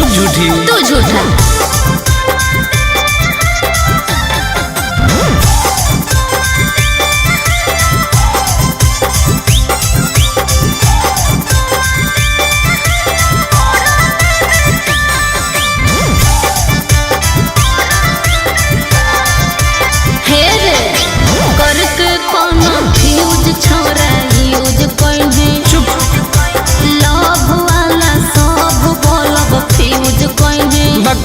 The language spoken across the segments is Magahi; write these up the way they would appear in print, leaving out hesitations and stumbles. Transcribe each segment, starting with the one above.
चुप झूठी। तू झूठा। हे रे करके कोनो फ्यूज छोरा यूज कोइने। चुप। लव वाला सब बोलब फ्यूज कोइने। बक।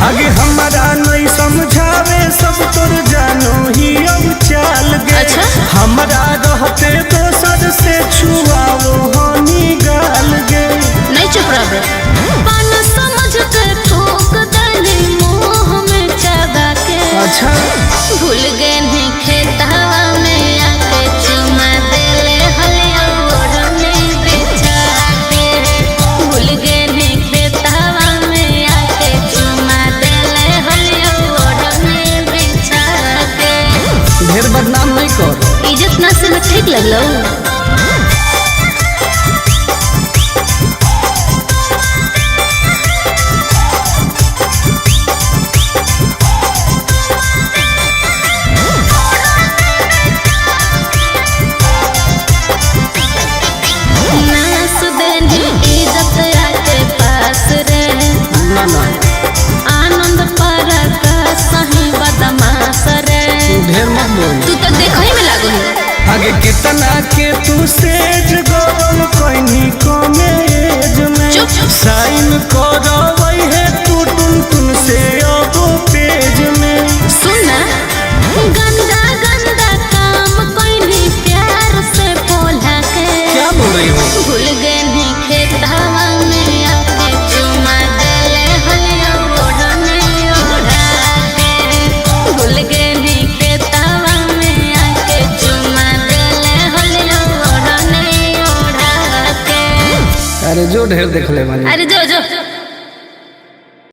आगे हमारा नहीं समझावे, सब तोर जानो ही अब चाल गे। अच्छा? हमरा रहते दोसर से छुआओ हनी गाल गे। नहीं चुप रह पान समझ के थोक दली मुंह में चबा के। अच्छा। भूल गए नहीं खेतवा में आके चुमा देले हलिया ओढ़ने बिछा के। भूल गए नहीं खेतवा में आके चुमा देले हलिया ओढ़ने बिछा के। ढेर बदनाम नहीं कर। इज्जत ना से में ठीक लगलो। नास देनी इज्जत आके पास रे। ना ना। आनंद पर का सही बदमाश रे। ढेर मत बोल। तू तो देखो ही में लागो है। आगे कितना के तू सेज गरम कहीं कमेज में। चुप। साइन करवई है तू टुन टुन से अब पेज में। सुन ना, गंदा गंदा काम कोई नहीं प्यार से बोला के। क्या बोल रही हो? भूल गए नहीं खेतवा में आके चुमा देले हलिया ओढ़ने ओढ़ा के। भूल गए नहीं खेतवा में आके चुमा देले हलिया ओढ़ने ओढ़ा के। अरे जो ढेर देख ले बानी। अरे जो जो।